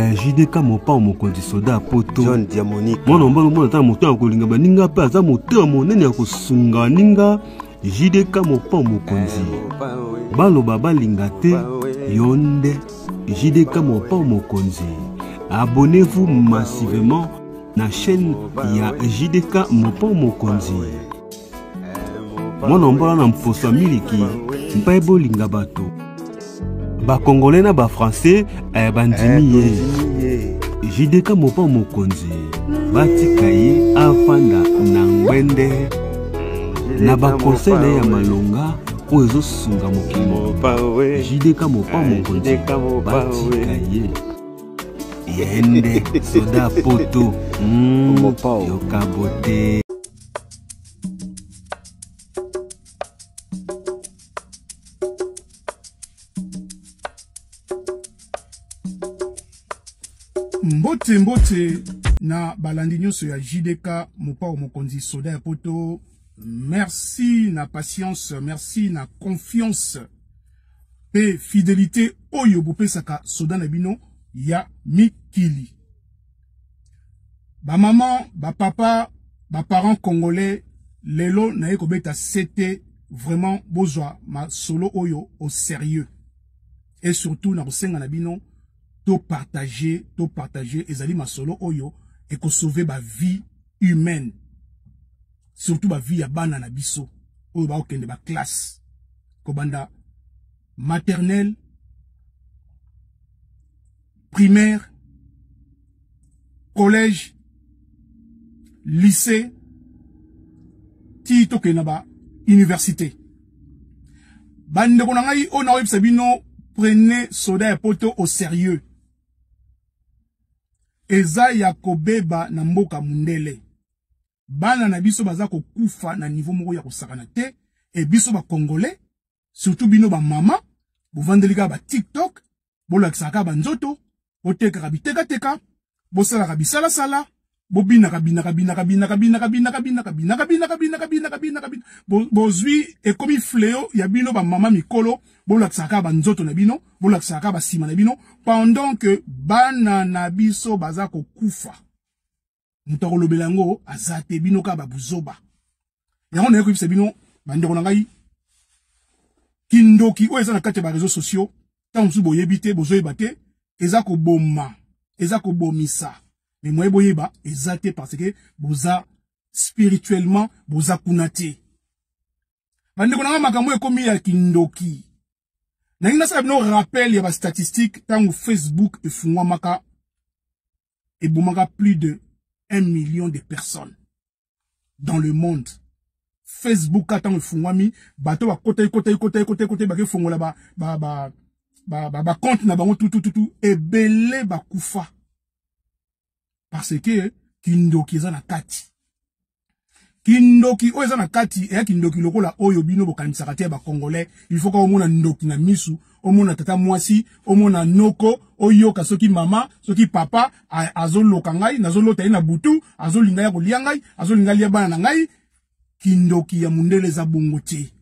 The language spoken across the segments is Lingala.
Eh, JDK mopao mokonzi soda ya poto John Diamonique mwana mobali omona ata na motema ya kolinga baninga mpe aza motema monene ya kosunga baninga JDK mopao mokonzi baloba balinga te yo nde JDK mopao mokonzi abonnez-vous massivement na chaîne ya JDK mopao mokonzi mwana mbola na mposo ya miliki mpe bolinga bato bakongole na bafrançais eh, bandimi ye jdk mopa mokonzi batika ye afanda na ngwende na bakonseil na ye ya malonga oyo ezosunga mokili mobimba jdk mopa mokonzi batika ye ye nde soda poto mm, yoka bote Mbote mbote na balandi nyonso ya JDK Mopao Mokonzi soda ya poto. Merci na patience, merci na confiance pe fidelité oyo bopesaka soda na bino ya mikili. Ba maman, ba papa, ba parents congolais lelo naye kobeta sete vraiment bozwa masolo oyo au sérieux et surtout na kosenga na bino to partager to partager ezali masolo oyo ekosauve ba vie humaine surtout ba vie ya bana na biso oyo bakokende ba classe kobanda maternelle primaire collège lycée ti tokende na ba université bandeko na ngai oyo nakoyebisa bino prenez soda ya poto au sérieux eza ya kobeba na mboka mundele bana na biso baza kokufa na niveau moko ya kosakana te e biso ba congolais surtout bino ba mama bovandeli kaka ba tiktok bolakisaka kaka banzoto botekaka bitekateka bosalaka bisalasala bobinaka binaka binaka binaka binaka binaka binaka binaka binaka binaka binaka binaka binaka bozwi ekomi fleo ya bino bamama mikolo bolakisaka kaka banzoto na bino bolakisaka kaka basima na bino pendant que bana na biso baza kokufa moto akolobela yango aza te bino kaka babuzoba yango naye koyebisa bino bandeko na ngai kindoki oyo eza na kati ya bareseau sociaux ntango mosusu boyebi te bozoyeba te eza koboma eza kobomisa me moye boyeba eza te parce que boza spirituellement boza kuna te bandeko na ngai makambo ekomi ya kindoki nalingi nasala bino rappel ya bastatistique ntango facebook efungwamaka ebomaka plus de 1 million de personnes dans le monde facebook ntango efungwami bato bakotaki kotaki kotaki kotaki kotaki bakefongola ba, ba, ba, ba, ba, ba compte na bango tutututu ebele bakufa parce que kindoki eza na kati kindoki oyo eza na kati eya kindoki lokola oyo bino bokanisaka te ya bacongolais il faut kaka omona ndoki na misu omona tata mwasi omona noko oyoka soki mama soki papa azoloka ngai nazolota ye na butu azolinga ya kolia ngai azolinga lia bana na ngai kindoki ya mundele eza bongo te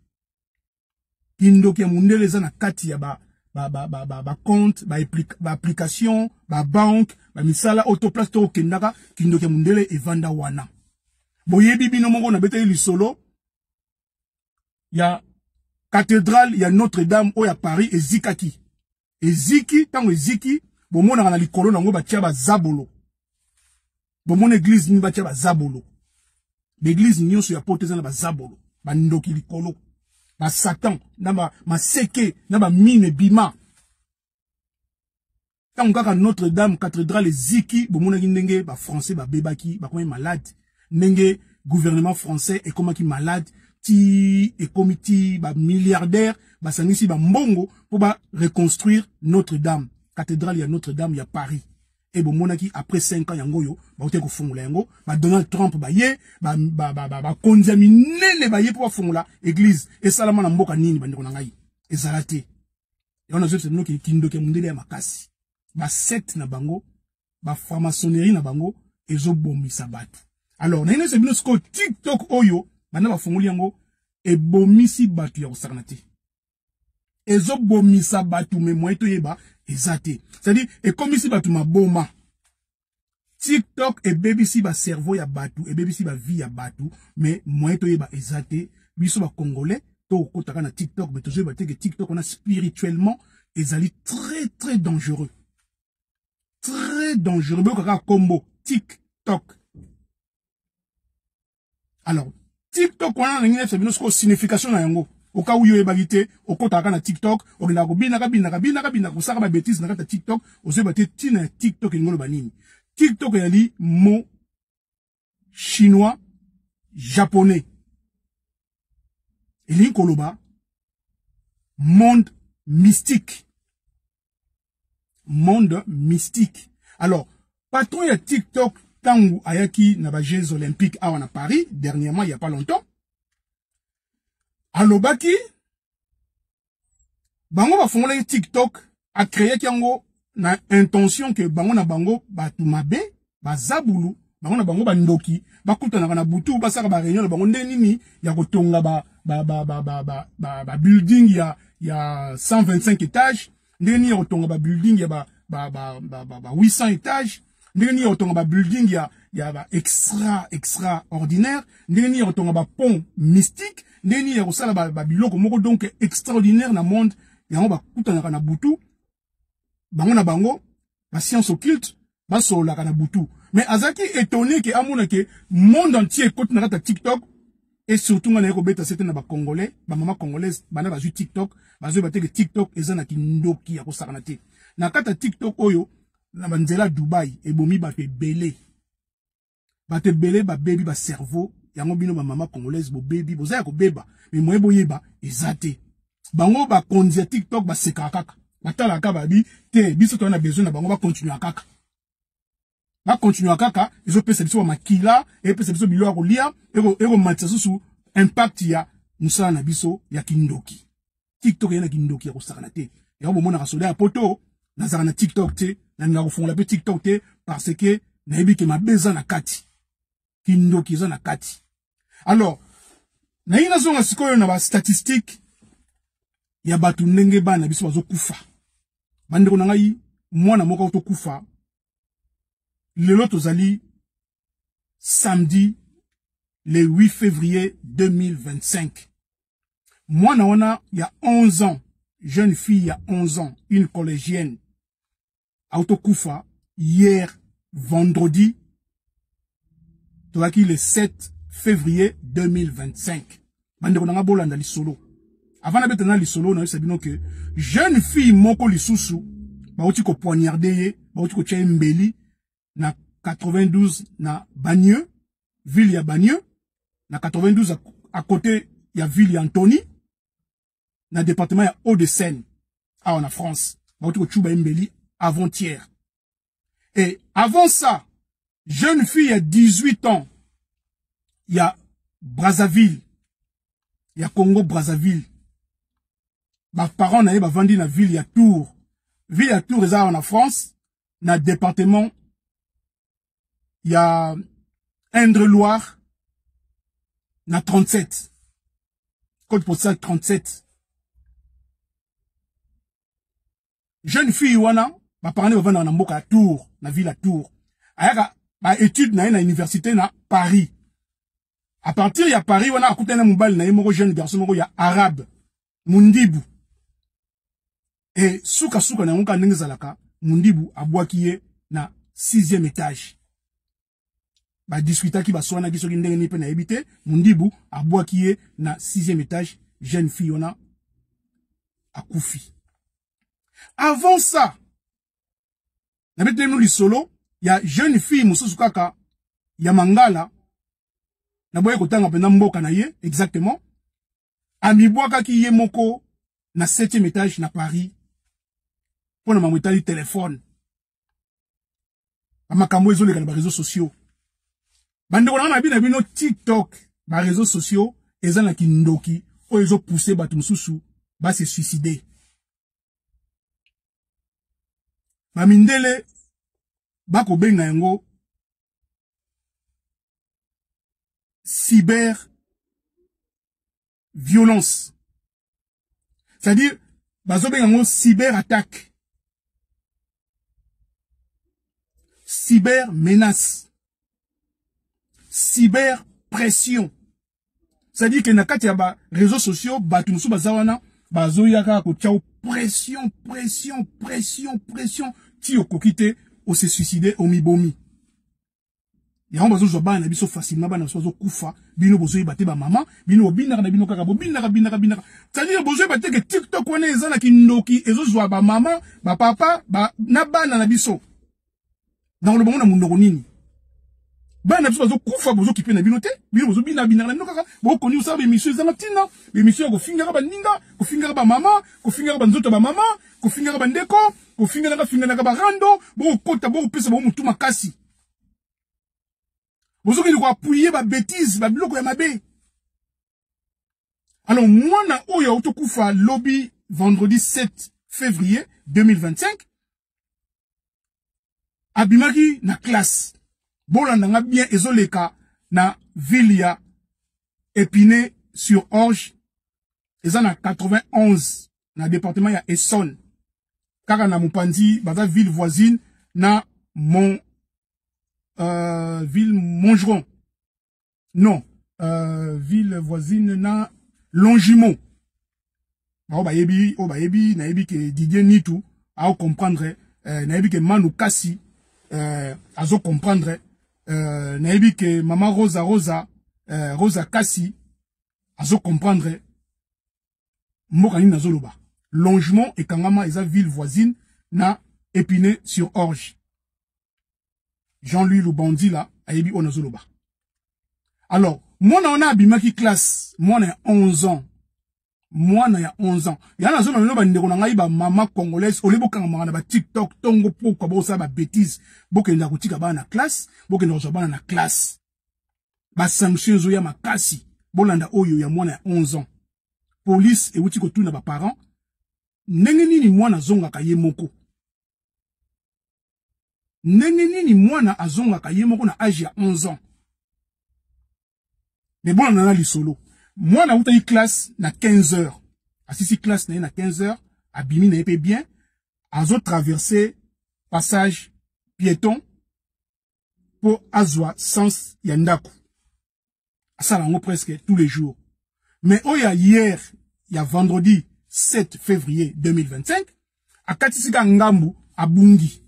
kindoki ya mundele eza na kati ya ba ba ba ba ba, ba compte ba, ba application ba banque ba misala oyo to place to okendaka kindoki ya mundele evanda wana boyebi bino moko nabetaki lisolo ya cathédrale ya Notre-Dame oyo ya Paris ezikaki eziki ntango eziki bomonaka na likolo na yango batia bazabolo bomona eglise nini batia bazabolo baeglise nyonso ya poto eza na bazabolo bandoki likolo basatan na ba maseke na bamino ebima ntango kaka notre dame cathédrale eziki bomonaki ndenge bafrançais babebaki bakomaki malade ndenge gouvernement français ekomaki malade ti ekomi ti bamilliardaire basangisi bambongo mpo bareconstruire notre dame cathédrale ya notre dame ya paris e bomonaki après 5 ans yango oyo bautaki kofongola yango ba Donald Trump baye bakonzi ba, ba, ba, ba ya minene baye mpo bafongola eglise esalama na mboka nini bandeko na ngai ezala te yango nazoyebisa bino kindoki ya mondele ya makasi basecte na bango baframaçonnerie na bango ezobomisa bato alors naye nayebisa bino sikoyo tiktok oyo banda bafongoli yango ebomisi bato ya kosakana te ezobomisa bato me moye toyeba eza te. C'est-à-dire ekomisi bato maboma. TikTok ebebisi ba cerveau ya bato, ebebisi ba vie ya bato, mais moyen toyeba eza te. Biso ba Congolais tokotaka na TikTok, mais tozoyeba te que TikTok wana spirituellement ezali très très dangereux. Très dangereux. Boyokaka kombo TikTok. Alors, TikTok wana nalingi nayebisa bino sikoyo signification na yango. Oka oyo oyebaki te, okotaka na TikTok, okendaka kobinaka binaka binaka binaka, kosaka ba bêtises na kati ya TikTok, ozoyeba te ntina ya TikTok elingi oloba nini. TikTok ezali mot chinois japonais, elingi koloba monde mystique. Monde mystique. Alors, patron ya TikTok ntango ayaki na ba Jeux Olympiques awa na Paris dernièrement, il y a pas longtemps, alobaki bango bafungolaki TikTok, acréaki yango na intention que bango na bango bato mabe, bazabulu, bango na bango bandoki, bakutanaka na butu, basaka ba réunion na bango ndenge nini ya kotonga ba ba ba ba ba ba ba, ba building ya 125 étages, ndenge nini ya kotonga ba building ya ba ba ba ba, ba, ba 800 étages, ndenge nini ya kotonga ba building ya ba extraordinaire, ndenge nini ya kotonga ba pont mystique, ndenge nini ya kosala ba biloko moko donc extraordinaire na monde. Yango bakutanaka na butu, bango na bango ba science occulte basololaka na butu. Mais azalaki étonné ke amona ke monde entier ekoti na kati ya TikTok. Et surtout nga naye kobeta sete na ba Congolais, ba mama congolaise bana bazwi TikTok, bazoyeba te ke TikTok eza na kindoki ya kosakana te. Na kati ya TikTok oyo na banzela Dubai ebomi bato ebele, bato ebele babebi ba cerveau. Yango bino ba mama congolaise bobebi, boza ya kobeba, mais moye boyeba eza te. Bango bakonzi ya TikTok basekaka kaka, batalaka babi te, biso toza na besoin na bango, bakontinua kaka, bakontinua kaka. Ezopesa biso bamakila, epesa biso biloko ya kolia, ekomatisa susu impact ya mosala na biso ya kindoki. TikTok eza na kindoki ya kosakana te. Yango bomonaka soda ya poto nazalaka na TikTok te, nalingaka kofongola mpe TikTok te, parce que nayebi ke mabe eza na kati, kindoki eza na kati. Alors nayi nazonga sikoyo na ba statistique ya bato ndenge bana biso bazokufa. Bandeko na ngai, mwana moko tokufa lelo, tozali samedi le 8 février 2025. Mwana wana ya 11 ans, jeune fille ya 11 ans, une collégienne, autokufa hier vendredi, tozalaki le 7 février 2025. Bandeko na nga, bolanda lisolo avant nabeta na lisolo. Nayebisa bino ke jeune fille moko lisusu bauti kopoignarder ye, bauti kotia ye mbeli na 92 na Bagneux, ville ya Bagneux na 92, à côté ya ville ya Antony, na département ya Hauts-de-Seine awa na France. Bauti kotuba ye mbeli avant-hier. Et avant ça, jeune fille ya 18 ans ya Brazzaville, ya Congo Brazzaville, baparent na ye bavandi na ville ya Tours. Ville ya Tours eza awa na France, na département ya Indre-Loire, na 37, code postal 37. Jeune fille wana, baparent bavandaka na mboka ya Tours, na ville ya Tours. Ayaka baétude na ye na université na Paris. À partir ya Paris wana, akutani na mobali na ye moko, jeune garçon moko ya arabe, mundibu. E sukasuka na yango kaka ndenge ezalaka, mundibu abwaki ye na sixième étage. Badiscutaki, baswanaki soki ndenge nini mpe nayebi te, mundibu abwaki ye na sixième étage, jeune fille wana akufi. Avant ça, nabeteli bino lisolo ya jeune fille mosusu kaka ya Mangala, naboyi kotanga mpenza mboka na ye exactement, amibwakaki ye moko na 7e étage na Paris mpo na mambo etali telefone, bamakambo ezoleka na baréseaux sociaux. Bandeko na nga, na bino na bino, TikTok, baréseaux sociaux eza na kindoki oyo ezopousse bato mosusu base suicider. Bamindele bakobenga yango cyber violence, c'est-à-dire bazobenga yango cyber attaque. Cyber menace, cyber pression. C'est-à-dire que na kati ya ba réseaux sociaux, bato mosusu baza wana bazoya kaka kotia pression, pression, pression, pression, ti okoki te, ose suicider, omibomi. Yango bazozwa bana na biso facilement, bana biso bazokufa, bino bozoyeba te. Bamama, bino bobinaka na bino kaka, bobinaka, binaka, binaka, c'est-à-dire bozoyeba te ke TikTok wana eza na kindoki, ezozwa bamama, bapapa na bana na biso. Nakoloba ngo na monoko nini? Bana na biso bazokufa, bozokipe na bino te. Bino bozobina, binaka na bino kaka, bokoni kosala baémission ezanga ntina, baémission ya kofingaka baninga, kofingaka bamama, kofingaka banzoto ya bamama, kofingaka bandeko, kofinganaka finganaka barando. Bokokota, bokopesa bango motu makasi, bozokende koappuyer babêtises, babiloko ya mabe. Alors mwana oyo auti kokufa lobi vendredi 7 février 2025, abimaki na classe. Bolanda nga bien, ezoleka na ville ya Épinay sur Orge, eza na 91, na département ya Essonne, kaka na mopanzi, baza ville voisine na mon ville Montgeron, non, ville voisine na Longjumeau. Bao bayebi, oyo bayebi, nayebi ke Didier Nitu acomprendre, nayebi ke Manu Kasi azo comprendre, nayebi ke mama Rosa Rosa Rosa Kasi azo comprendre mboka nini nazoloba. Longjumeau ekangama, eza ville voisine na Épinay sur Orge. Jean-Louis Lubandila ayebi oyo nazoloba. Alors mwana wana abimaki classe, mwana ya 11 ans, mwana ya 11 ans. Ya nazoloba lelo, bandeko na ngai bamama congolaise, ole bokangamaka na baTikTok ntongo pokwa, bosala babêtises, bokenda kotika bana na classe, bokenda kozwa bana na classe. Basanction ezoya makasi. Bolanda oyo ya mwana ya 11 ans. Police ewuti kotuna baparent ndenge nini mwana azongaka ye moko, ndenge nini mwana azongaka ye moko na age ya 11 ans. Mais bolanda na lisolo. Mwana awutaki classe na 15 heures, asisi classe na ye na 15 heures, abimi na ye mpe bien, azotraverse passage piéton mpo azwa sens ya ndako. Asala yango presque tous les jours. Mais oyo ya hier, ya vendredi 7 février 2025, akatisi ka ngambu, abungi.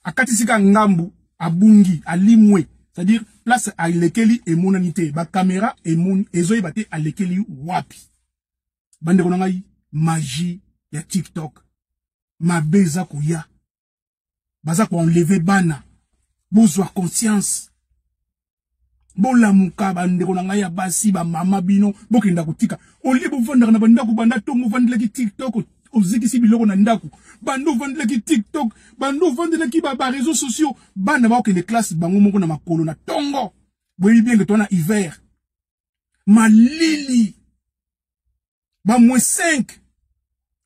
Akatisi ka ngambu, abungi, alimwe, c'est-à-dire place alekeli emonani te, bacaméra emoni, ezoyeba te alekeli wapi. Bandeko na ngai, magie ya TikTok mabe eza koya, baza koenlever bana. Bozwa conscience, bolamuka. Bandeko na ngai ya basi, bamama, bino bokenda kotika olie, bovandaka na bandako banda ntongo, ovandelaki TikTok, ozikisi biloko na ndako, banda ovandelaki TikTok, banda ovandelaki baréseaux sociaux. Bana bakokende classe bango moko na makolo na ntongo. Boyebi bien ke to na hiver, malili, ba moins 5,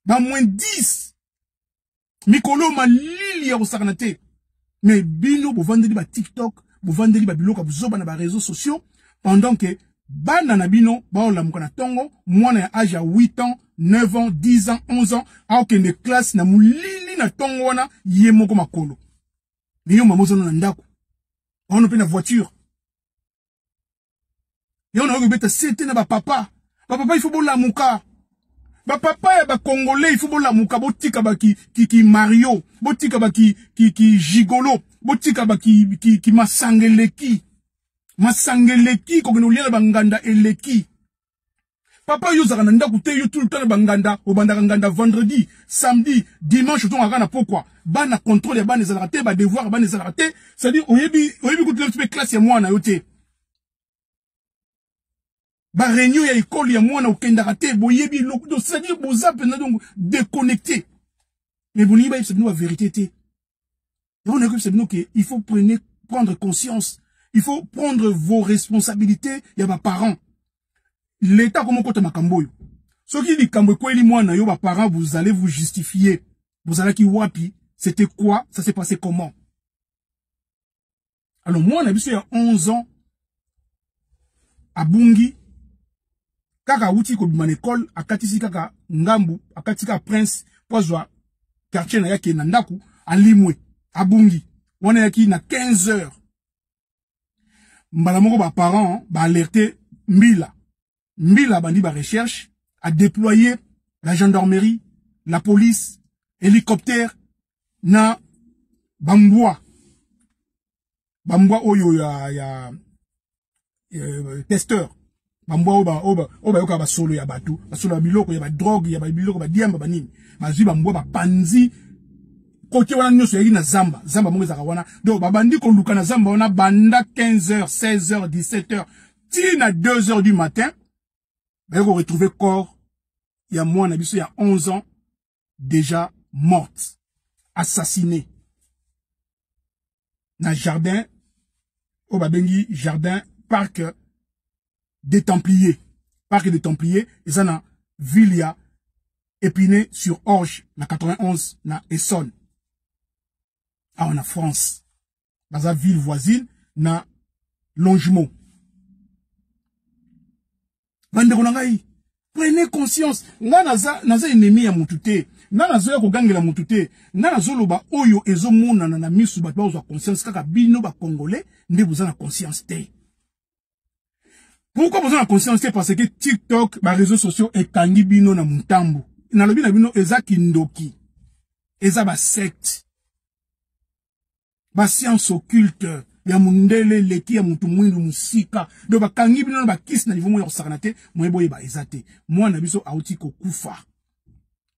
ba moins 10, mikolo malili ya kosakana te. Mais bino bovandeli ba TikTok, bovandeli babiloko ya bozoba na baréseaux sociaux, pendant que bana na bino baolamuka na ntongo. Mwana ya age ya 8 ans, 9 ans, 10 ans, 11 ans aokende classe na molili na ntongo wana, ye moko makolo. Mais yo mama ozana na ndako wana mpe na voiture, yango nayoki kobeta sete na bapapa. Bapapa, il faut bolamuka. Bapapa ya bacongolais, il faut bolamuka. Botika baki ki, ki mario, botika baki ki, ki gigolo, botika baki ki, ki masanga eleki, masanga eleki, kokende kolia na banganda eleki. Papa, yo ozalaka na ndako te, yo tout le temps na banganda, obandaka nganda vendredi, samedi, dimanche, ozongaka na pokwa. Bana, contrôle ya bana ezalaka te, badevoir ya bana ezalaka te, c'est-à-dire oyebi kutu mpe classe ya mwana yo te, baréunion ya ekole ya mwana okendaka te, boyebi eloko. Donc c'est-à-dire boza mpenza donc déconnecté, mais bolingi bayebisa bino bavérité te. Yango nayoki bino ke il faut prendre conscience, il faut prendre vos responsabilités ya baparents. L'État komo kota makambo oyo. Soki likambo ekweli mwana yo, baparents, vous allez vous justifier. Bozalaki wapi? C'était quoi? Ça s'est passé comment? Alors mwana biso ya 11 ans abungi kaka awuti kobima na ekole, akatisi kaka ngambu, akatisi kaka prince mpo azwa quartier na ye, akende na ndako, alimwe. Abungi wana eyaki na 15 heures. Mbala moko baparent baalerte mbila. Mbila abandi barecherche, adéploye la gendarmerie, la police, hélicoptère na bambwa, bambwa oyo ya testeur, bambwa oyo bayokaka basolo ya bato, basolo ya biloko ya badrogue, ya biloko badiamba banini. Bazwi bambwa, bapanzi kote wana nyonso. Eyaki na zamba, zamba moko ezalaka wana. Donc babandi koluka na zamba wana banda 15 heures, 16 heures, 17 heures, ti na 2 heures du matin baye koretrouver corps ya mwana biso ya 11 ans, déjà morte, assassiné na jardin oyo babengi jardin Parc des Templiers. Parc des Templiers eza na ville ya Épinay sur Orge, na 91, na Essonne, awa na France. Baza ville voisine na Longjumeau. Bandeko na ngai, prenez conscience. Nga naza ennemi ya mutu te, nga nazoya kogangela mutu te, nga nazoloba oyo ezomonana na misu. Bato bazwa conscience. Kaka bino bacongolais nde boza na conscience te. Pourquoi boza na conscience te? Parce que TikTok, baréseaux sociaux ekangi bino na montambu. Nalobi na bino, eza kindoki, eza basecte, bascience occulte ya mondele eleki ya motu mwindu mosika. Donc bakangi bino na bakisi na niveau moko ya kosakana te. Moye boyeba eza te. Mwana biso auti kokufa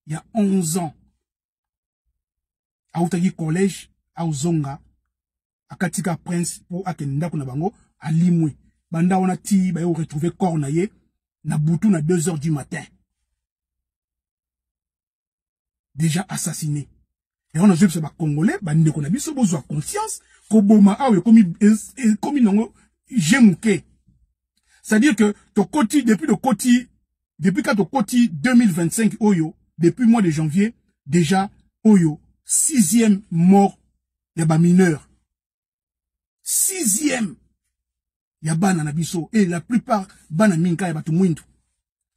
ya 11 ans, autaki collège, aozonga, akatika Prince mpo akende ndako na bango, alimwe. Banda wana ti baye koretrouver corps na ye na butu na 2 heures du matin, déjà assassiné. Yango nazoyebisa bacongolais, bandeko na biso, bozwa conscience. Koboma awa ekomi nango je moke. C'est-à-dire que tokoti depuis, tokoti depuis ka tokoti 2025 oyo, depuis mois de janvier déjà, oyo sixième mort ya bamineur, sixième ya bana na biso, et la plupart bana mingi ya bato mwindu.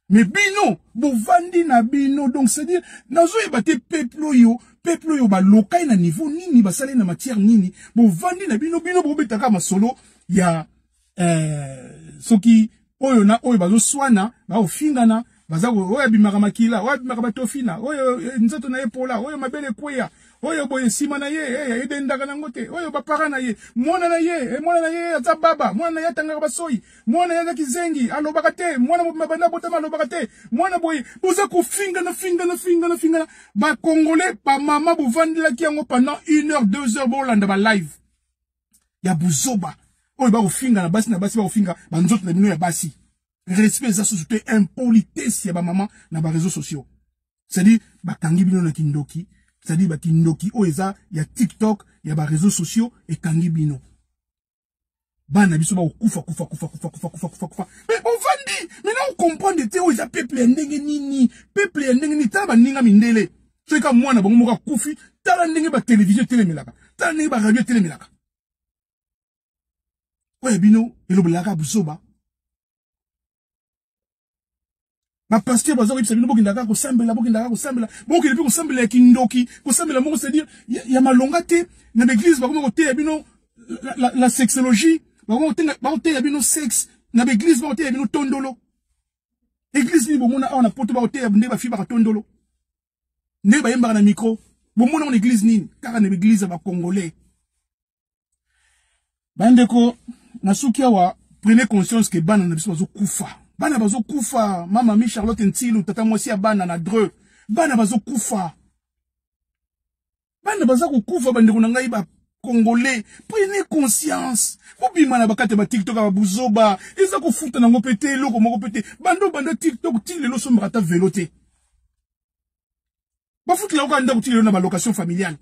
Mais bino bovandi na bino. Donc c'est à dire, nazoyeba te peuple oyo balokai na niveau nini, basali na matière nini. Bovandi na bino, bino bobetaka masolo ya soki oyo na oyo bazoswana, baofingana, baza oyo abimaka makila, oyo abimaka batofina, oyo nzoto na ye pola, oyo mabele ekweya, oyo boye nsima na ye edendaka nango te, oyo bapara na ye, mwana na ye, mwana na ye aza baba, mwana na ye atangaka basoi, mwana ye aza kizengi, alobaka te, mwana mobima banda botama alobaka te, mwana boye. Boza kofingana, fingana, fingana, fingana. Bacongolais, bamama, bovandelaki yango pendant une heure, 2 heures, bolanda balive ya buzoba oyo bakofingana basi na basi, bakofinga banzoto na bino ya basi. Respect eza susu te, impolitesse ya bamama na baréseaux sociaux. C'est-à-dire bakangi bino na kindoki, c'est-à-dire bakindoki oyo eza ya TikTok, ya baréseaux sociaux, ekangi bino. Bana biso bakokufa, kufa, kufa, kufa, kufa, kufa, kufa, kufa, mais bovandi. Maintenant ocomprendre te oyo eza peuple ya ndenge nini, peuple ya ndenge nini. Tala baninga mindele, soki ka mwana bango moko akufi, tala ndenge batelevizio etelemelaka, tala ndenge baradio etelemelaka. Oyo bino elobelaka buzoba. Bapasteur baza koyebisa bino bokendaka kosambela, bokendaka kosambela, bokende mpe kosambela ya kindoki, kosambela moko, c'est-à-dire ya malonga te. Na baeglise bakoma koteya bino la sexologie, bakoteya bino sexe na baeglise, bakoteya bino tondolo. Église nini bomona awa na Poto bakoteya nde bafi baka tondolo, nde bayembaka na micro? Bomona ngo na église nini? Kaka na baeglise ya bacongolais. Bandeko, nasuki awa. Prenez conscience ke bana na biso bazokufa, bana bazokufa. Mama mi Charlotte Ntilu, tata mwasi ya bana na Dreux, bana bazokufa, bana baza kokufa. Bandeko na ngai bacongolais, prenez conscience. Bobima na bakati ya batiktok ya babuzoba. Eza kofuta nango mpe te, eloko moko mpe te. Bando banda TikTok ti lelo, osombaka ata velo te. Bafutela yoka ndako ti lelo na balocation familiale,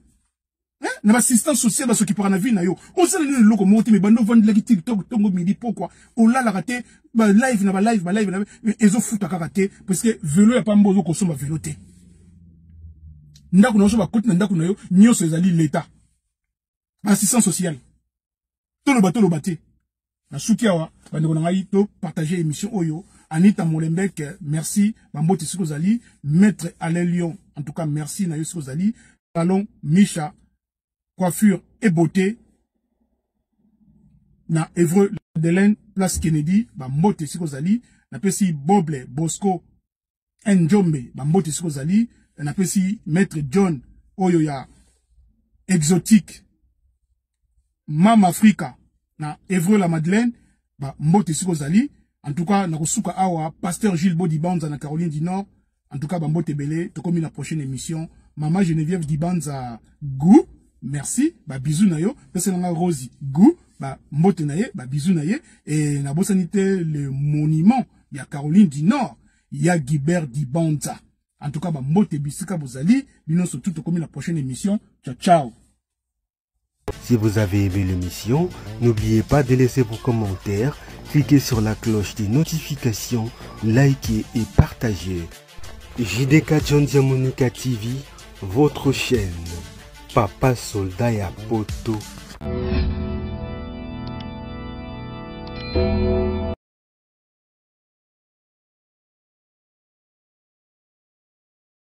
na baassistance sociale basokipaka na vie na yo. Osala nini? Eloko moko te. Me bando ovandelaki TikTok ntongo, midi, pokwa, olalaka te, balive na balive, balive na ezofuta kaka te, parce que velo ya pamba, ozokosomba velo te. Ndako na yo so bakoti na ndako na yo nyonso ezali leta, assistance sociale. Toloba, toloba te. Nasuki awa, bandeko na ngai. Topartage émission oyo. Anita Molembek, merci, bambote soki ozali. Maître Alain Lion, en tout cas merci na yo soki ozali. Salon Misha. Coiffure et Beauté na Evreux Madeleine, place Kennedy, bambote esika ozali. Napesi Boble Bosco Njombe, bambote esika ozali. Napesi Maître John oyo ya Exotique Mama Afrika na Evreux la Madeleine, bambote esika ozali. En tout cas, nakosuka awa. Pasteur Gilles Bodibanza na Caroline du Nord, en tout cas bambote ebele. Tokomi na prochaine émission. Mama Geneviève Dibanza Gou, merci, ba bisous na yo. Pesa nanga Rosie Gou, ba mbote na ye, ba bisous na ye. Et nabosani te le monument ya Caroline du Nord ya Guibert Dibanza. En tout cas, ba mbote bisika bozali bino, surtout tokomi na prochaine émission. Ciao ciao. Si vous avez aimé l'émission, n'oubliez pas de laisser vos commentaires, cliquez sur la cloche des notifications, likez et partagez. JDK John Diamonica TV, votre chaîne. Papa Soldat ya Poto.